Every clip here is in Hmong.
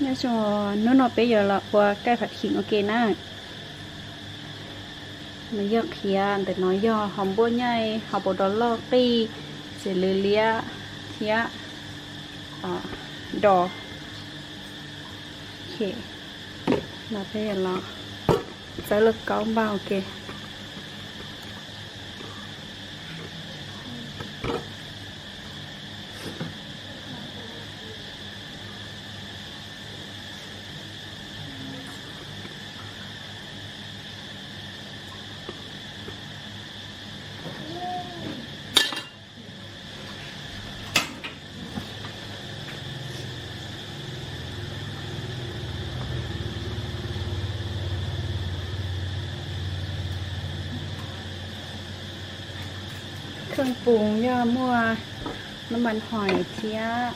Nyob zoo, hnub no peb yuav los ua kaij phav kheem ua ke na. Nws yog qhiav, ntawm no yog hauv npuaj nyaij, hauv paus dos loj qij, txiv lws liab thiab dos. Los peb yuav los txawb lauj kaub npaj ua ke. Kheej pum yog muaj nab mas hois thiab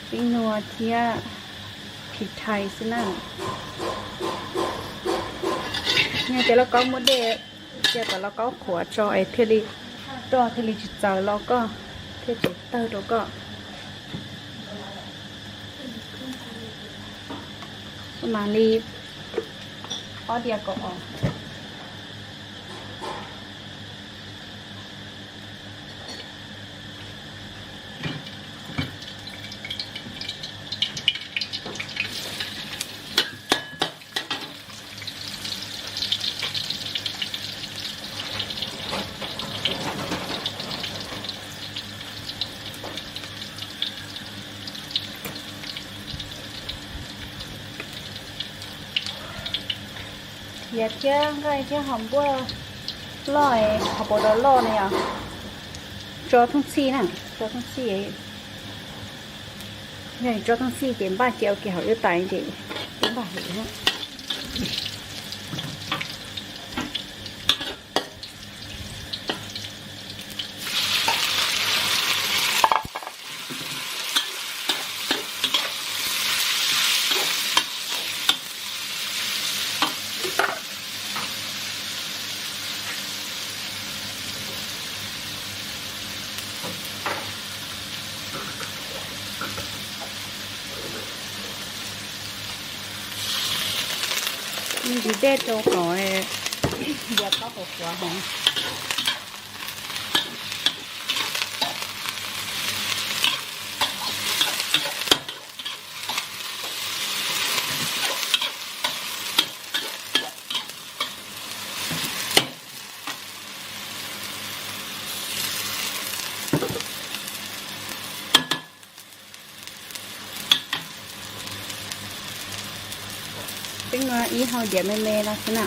pib nua thiab phis thais xwb na. Yog tias lauj kaub muaj dej, cia kom lauj kaub qhuav tso es thiaj li roj thiaj li tsis txaws los koj, thiaj tsis tawg rau koj. Mam li ob diav kaum os. Khiav thiab nqaij thiab hauv npuaj loj, hauv paus dos loj na yom. Tso thooj txhij na, tso thooj txhij. Yog tso thooj txhij ces npaj cia ua ke hauv lub tais ces twb npaj heev na. Ntxiv dej rau kom diav kaub qhuav qhuav heev. Peb muab ib hau diav me me no xwb na.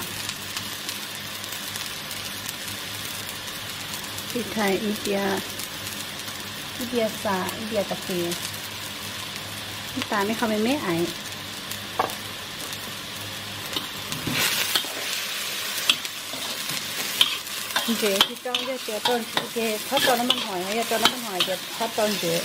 Ib thaiv ib diav, ib diav xas, ib diav kas tis, ib tas me qho me me ais. Ntsev tsis rau, yog tias rau ntsev ces txhob rau nab mas hois, yog rau nab mas hois ces txhob rau ntsev.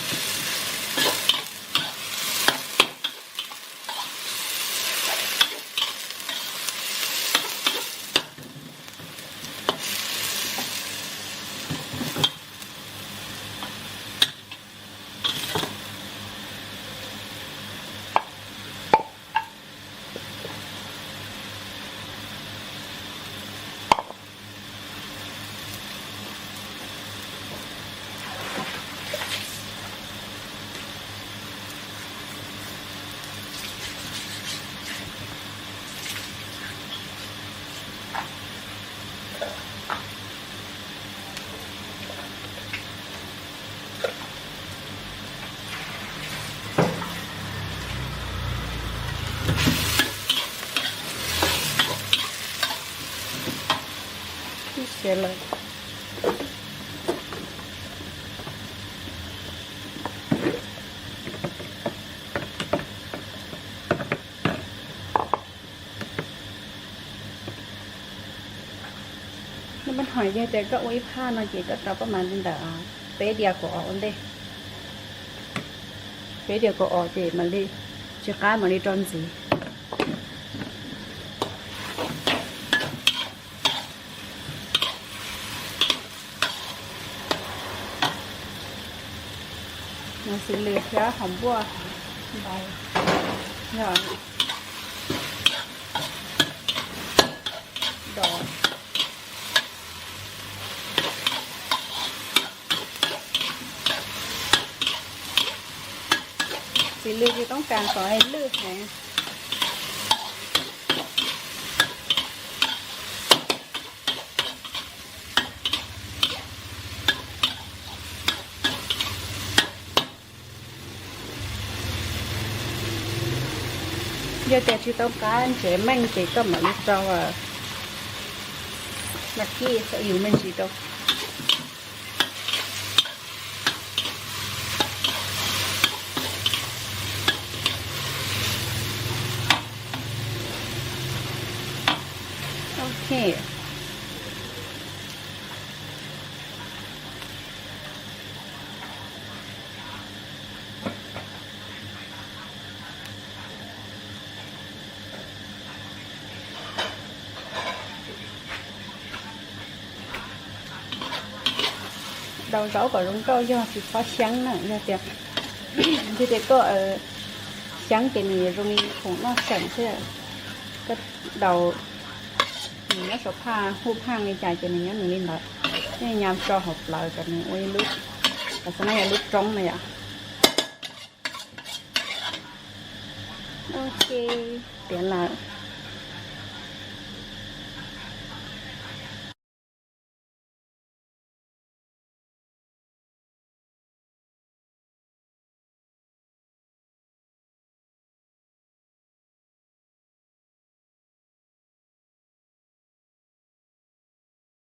Ib siav lawm. Nab mas hois yog tias koj ua ib phaj no ces koj rau paj mas li ntawm peb diav kaum os ua ntej. Peb diav kaum os ces mam li tsis qab mam li rau ntxiv. Xws li thiab hauv npuaj ntau, yog dos. Xws li tsis toob kas kom lwj heev. Yog tias tsis tau qab ntsev meej ces koj mam li rau Maggi, xav yus me ntsis rau. Ok. Daus zaub kom zoo nkauj yog tsis txhob xyeeb na, yog tias, yog tias koj xyeeb ces nws yuav zoo li khoom noj seem xwb. Koj daus, nws nyob saum phaj huj phaaj li cas ces nws nyob nws li ntawd. Nej nyam tso hauv plawv kom nws ua ib lub, xav no yog lub roob na yom. Ok, tiav lawm.